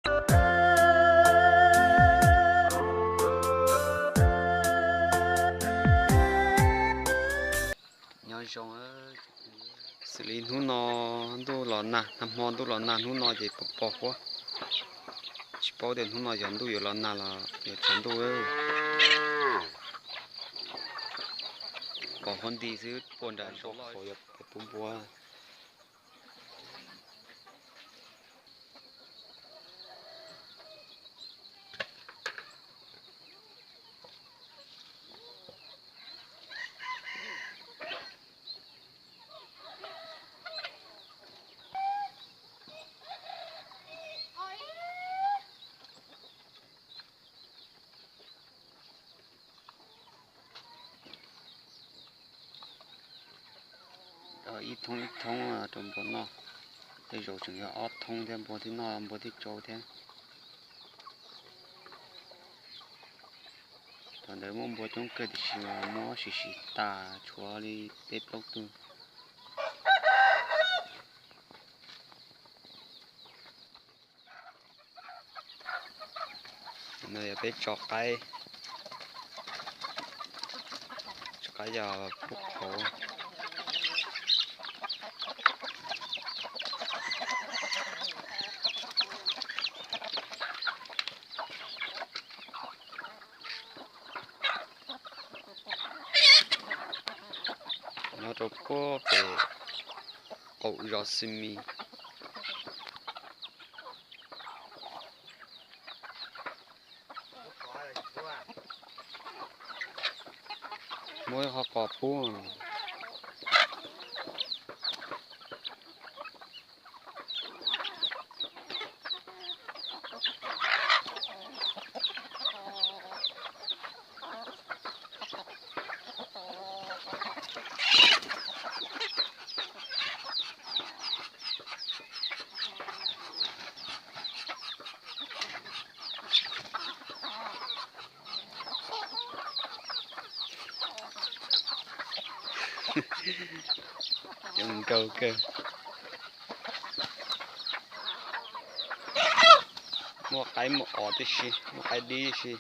Nyob zoo, xws li hnub no ntuj los nag, nag hmo ntuj los nag, hnub no ces pos pos huab. Tsis paub tias hnub no yog ntuj yuav los nag los yog tsaus ntuj. Pos huab nti xwb, puag nram zos loj yog peb pub npua. Ib thoob ib thoob rau npua noj. Tej zaum tseem yog ob thoob thiab, npua thiaj noj npua thiaj tsau thiab. Thaum ntawd muaj npua coob kawg tiam sis mas muab sim sim tas tshuav li peb plaub tug. No yog peb tso qaib, tso qaib yog pub qhauv. Nyob rau puag pem qaum zos Xi Mis. Muab qhov qos pub. Coob nkauj kawg. Muaj qaib muaj os tib si, muaj qaib dib tib si.